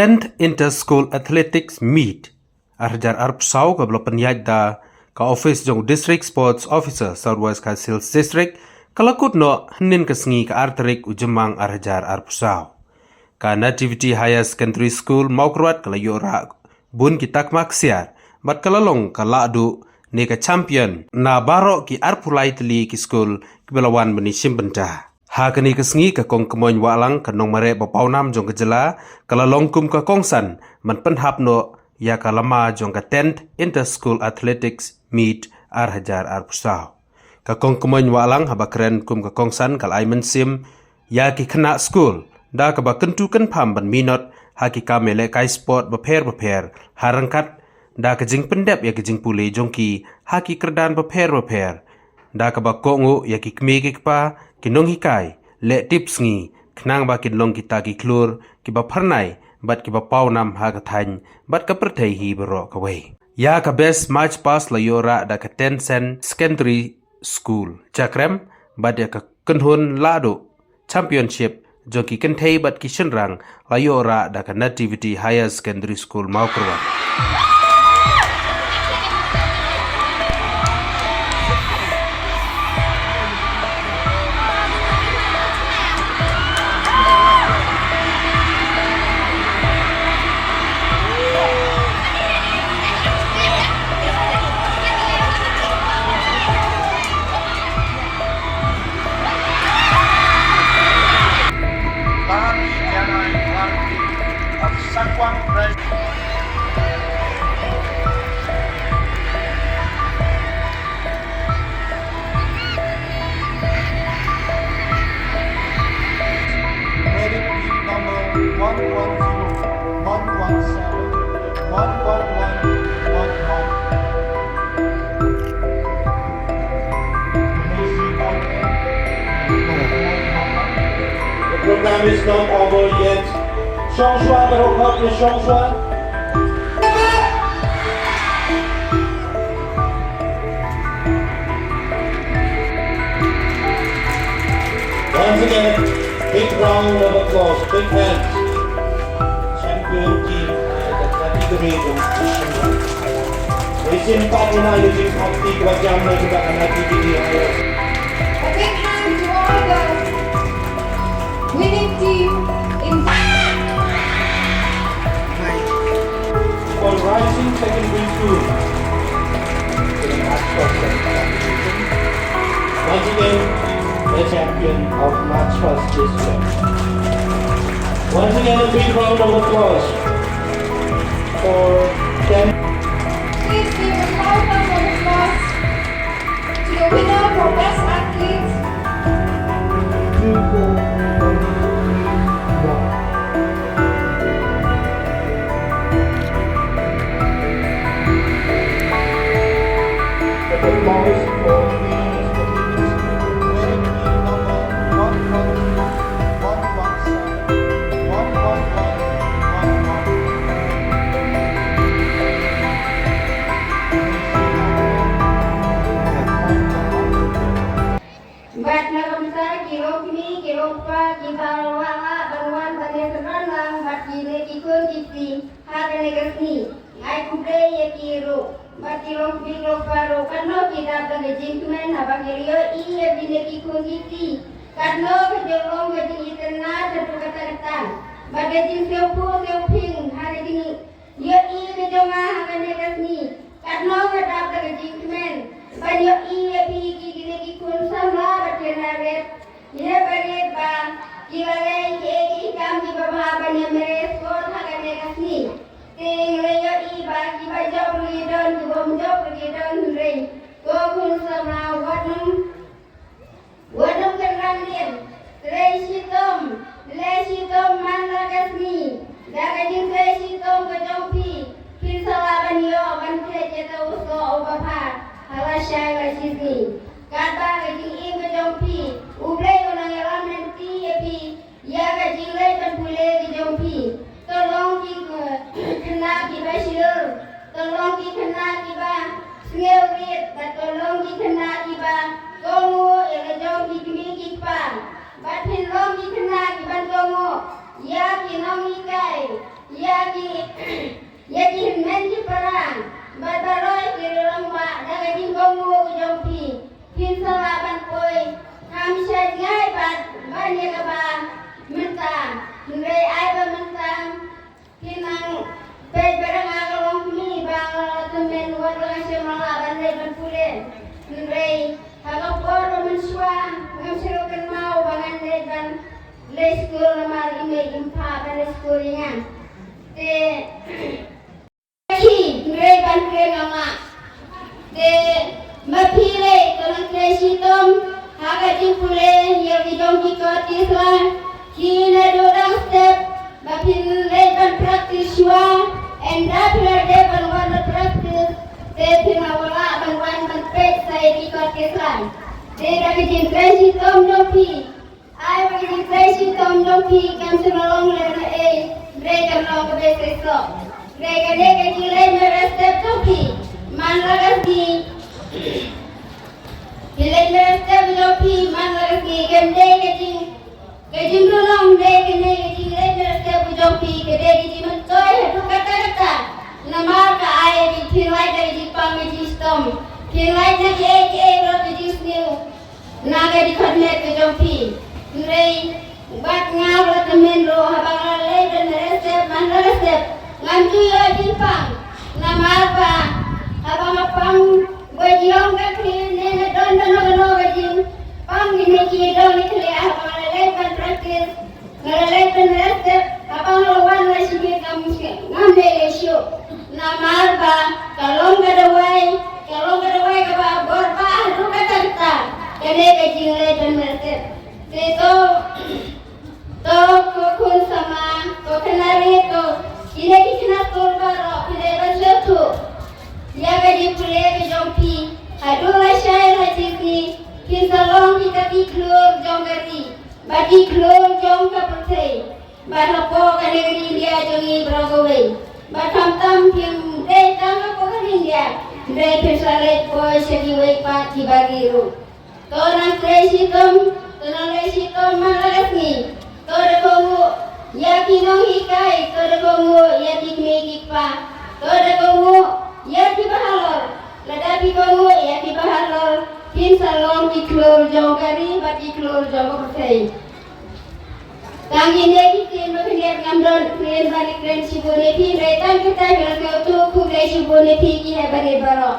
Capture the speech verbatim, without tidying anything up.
Tenth Inter School Athletics Meet ar hajar arphew saw kaba la pynïaid da ka office jong District Sports Officer, South West Khasi Hills District, ka la kut noh hynnin ka sngi, ka ar tarik u Jymmang ar hajar arphew saw. Ka Nativity Higher Secondary School Mawkyrwat ka la ïoh rah bun ki takma ksiar bad ka la long ka lahduh ne ka champion na baroh ki arphew lai tylli ki skul kiba la wan ban ïashim bynta. Ha kane ka sngi, ka Kong Kmoin Wahlang, ka nongmareh ba pawnam jong ka jylla, ka la long kum ka kongsan ban pynhap noh ïa ka lama jong ka Tenth Inter School Athletics Meet ar hajar arphew saw. Ka Kong Kmoin Wahlang, haba kren kum ka kongsan, ka la ai mynsiem ïa ki khynnah skul da kaba kyntu kynpham ban minot ha ki kam ïalehkai sport bapher bapher, ha ryngkat da ka jingpyndep ïa ka jingpule jong ki ha ki kyrdan bapher bapher, da kaba kohnguh ïa ki kmie ki kpa, ki nonghikai, leh tipsngi, khnang ba kin long kita ki khlur kiba phyrnai bad kiba pawnam ha ka thaiñ bad ka pyrthei hi baroh kawei. Ïa ka Best March Past la ïoh rah da ka Ten Cent Secondary School Jakrem, bad ïa ka kynhun lahduh Championship jong ki kynthei bad ki shynrang la ïoh rah da ka Nativity Higher Secondary School Mawkyrwat. Lari Janai Larkin of Sakwang Primary. Medic team number one one zero, one one seven, one one one, one one. The program is not over yet. Shong shuwa, baroh kawei shong shuwa. Once again, big round of applause, big hands. Champion team, uh, the category competition. Isim pat ina using party kerajaan mereka akan lagi di. A big hand to all the winning team in for Rising Secondary School. Once again, the champion of March Past this year. Once again, a big round of applause for them. Please give a loud round of applause to the winner for Best Athlete. Two, four, three, one. The applause for the winners of the next number one one two, one one seven, one one one, one one. Bad na ka bynta ki longkmie ki longkpa kiba la wah lah ban wan ban ïakynran lang bad kine ki khun ki kti ha kane ka sngi. Nga ai khublei ïa ki ruh bad ki longkmie longkpa ruh, katno ki dap da ka jingkmen haba ki ïohi ïa kine ki khun ki kti. Katno ka jinglong ka jingitynnad haduh katta katta bad ka jingsngewphuh sngewphieng ha ka jing ïohi ka jong nga ha kane ka sngi. Katno ka dap da ka jingkmen ban ïohi ïa phi ki kine ki khun samla bad ki nongret. Ïa barit ba ki la leh kiei kiei ki kam kiba bha ban ïa mareh sor ha kane ka sngi. Te ngi la ïohi ba kiba jop ruh ki don, kibym jop ruh ki don, hynrei ko khun samla wat nym Wat nym kynran lim, trei shitom, leh shitom man la ka sngi. Da ka jingtrei shitom ka jong phi, phin sa lah ban ïoh ban phet ïa uta u soh uba bha ha lashai lashisngi. Katba ka jingim ka jong phi, U Blei u nang ïalam lynti ïa phi, ïa ka jingleh ban pule ka jong phi. To long ki, eh, khynnah kiba shilur, to long ki khynnah kiba sngewrit, bad to long ki khynnah kiba kohnguh ïa la jong ki kmie ki kpa. Bad phin long ki khynnah kiban kohnguh ïa ki nonghikai, Ïa ki, ïa ki hynmen ki para bad baroh ki rangbah, da ka jingkohnguh jong phi, phin sa lah ban poi. Kam shait ngai bad ban ïa kaba mynta, hynrei ai ba mynta phin nang peit ba dang ka longkmie ba nga la tymmen wat la nga shem la ban leit ban pule. Hynrei ha ka por ba mynshuwa ngam shu kynmaw ba ngan leit ban leit skul namar i mei i pa ban leit skul ïa nga. Te ki ngrei ban kren ong ah. Te ma phi leh to nang kren shitom ha ka jingpule ïa ki jong ki kot ki sla. Ki naduh dang step ba phin leh ban practice shuwa. Ynda phi la dep ban wan ban practice te phin ïa lah ban wan ban peit sa ïa ki kot ki sla. Te da ka jingkren shitom jong phi. Ai ba ki jingkren shitom jong phi kam shym la long lehnohei, hynrei kam long kaba shisha. Hynrei kane ka jingleit mareh step jong phi man la ka sngi. Ki leit mareh step jong phi man la ka sngi kam dei ka jing, ka jingduhnong, hynrei kane ka jingleit mareh step jong phi ka dei ka jingmyntoi haduh katta katta. Namar ka ai ba phin lait da ka jingpang ka jingshitom, phin lait na kiei kiei baroh ka jingsniew na ka jingkhot met ka jong phi. Hynrei bad nga la tymmen ruh haba nga la leit ban mareh step man la ka step, ngam ju ïoh jingpang. Namar ba haba nga pang, ba jong ka khlieh ne nga don kano kano ka jingpang ne ki don ne khlieh, haba nga la leit ban practice, nga la leit ban mareh step, haba nga la wan la shim ïa ka mushkil ngam leh leh shuh. Namar ba ka long ka dawai, ka long ka dawai kaba bor bha haduh katta katta. Kane ka jingleit ban mareh step. Te to, to ko khun samla, ko khynnah ri, to kine ki khynnah skul baroh, phi dei ban sngewthuh ïa ka jingpule ka jong phi. Haduh lashai lashisngi phin sa long kita ki khlur jong ka ri bad ki khlur jong ka pyrthei. Bad hapoh kane ka ri India jong ngi baroh kawei. Bad khamtam phim dei tang hapoh ka ri India, hynrei phin sa leit poi sha kiwei pat ki bar ri ruh. To nang trei shitom, to nang leit shitom man la ka sngi. To da kohnguh ïa ki nonghikai, to da kohnguh ïa ki kmie ki kpa, to da kohnguh ïa kiba halor. Lada phi kohnguh ïa kiba halor, phin sa long ki khlur jong ka ri bad ki khlur jong ka pyrthei. Tang ine ki ktien ba khyndiat ngam don kren ban kren shibun ïa phi, hynrei tang kita ki la sngewthuh, khublei shibun ïa phi ki heh barit baroh.